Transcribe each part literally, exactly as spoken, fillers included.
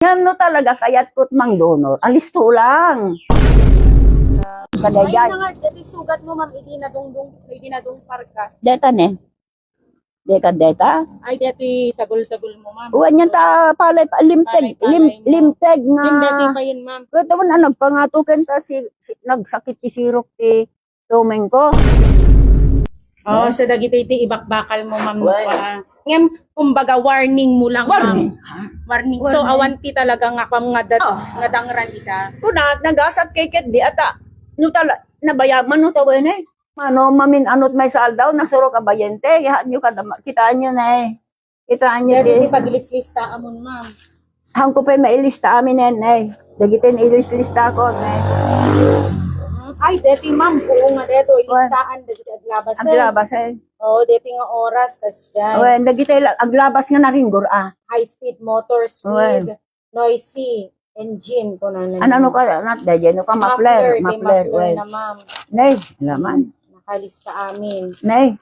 Ngem no talaga kayatko ti mangdonor, alisto lang. Ay, kadagay. Nangar, dati sugat mo, ma'am, idi nadungdung, idi nadungpar ka. Deta ne. Deka deta. Ay, dati tagul-tagul mo, ma'am. Uwan yan ta palay, pa- limteg, Palay-palay lim, mo. Limteg nga. Lim dati pa yun, ma'am. Ito mo na nagpangato ken ta si, si, nagsakit ti sirok ti tumeng ko. Oh, so dagiti ti ibakbakal mo, ma'am, Why? Pa. Ngem, kumbaga, warning mo lang, ma'am. Warning, ha? Warning. So, Warning. Awan ti talaga nga kam nga dat-, Oh. Nga dangran ita. Kuna, nagasat kay ket di ata. No tala, nabayaman no tawen eh. Mano, mamin-anot may sa aldaw, nasurok a bayente, yahan nyo kada, kitaan nyo na eh. Kitaan nyo Dati di. Ti pagilislistaan mo, ma'am. Hangko pay mailista amin, eh, eh. Dagiti nailislistakon, eh. Mm, ay, deti, ma'am, buo nga deto, Wen. Ilistaan, dagiti aglabas, eh. Aglabas, eh. Oo, deti nga oras, tas dyan. Wen, dagiti la-, aglabas nga naringgor, ah. High speed motor, Wen. Speed, noisy, engine, kunana Ano, ano niya. Ka, ano, daydi, ano ka, Muffler, muffler, kay muffler, muffler wen. Na, ma'am. Nay, laman. Nakalista amin. Nay,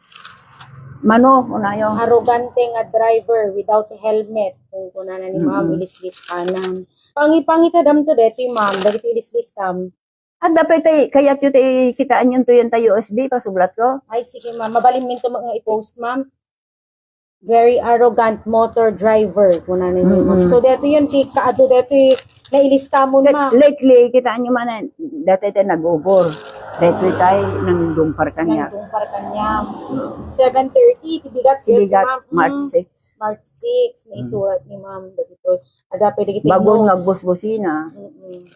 mano, kunayo. Arrogante nga driver without helmet, kung kunana ni ma'am, Mm-mm. Ilislistanan. Pangi-, pangitadam to deti, ma'am, dagiti ilislistam. Adda pay tay, kayat yu tay kitaan yun to yun ta U S B, pasublat ko. Ay, sige, ma'am. Mabalin min to nga i-post, ma'am. Very arrogant motor driver, kunana ni ma'am. Mm-mm. So, dito yun, ti kaado, dito yung nailista mo, Lat-, ma'am. Lately, kitaan nyo man, eh, dati tayo nag-ubor. Dati tayo nang dungpar kanya. Nang dungpar kanya. Mm. Seven thirty, ti bigat, Ti bigat, ma'am. March Mm. Six. March six, Mm. Naisurat ni ma'am. Dito, ada pwede kita Bago nga notes. Busbusina. Mm-mm.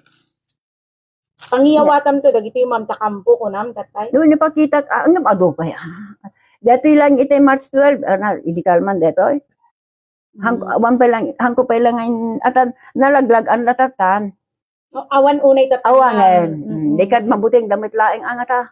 Pangiyawatam to, dagiti ma'am ta kampo, kunam, tatay. Doon napakitak, ah, ano, adu pa yan? Datoy lang iti March twelve, ah, na, idikal man datoy. Hang, Mm. Awan pa lang, hangko pa lang ngayon, atan, nalaglag, ang latatan. O, awan unay tatay, Awan ma'am. Ngayon. Mm. Mm. Di kad mabuting damit laeng ang ata.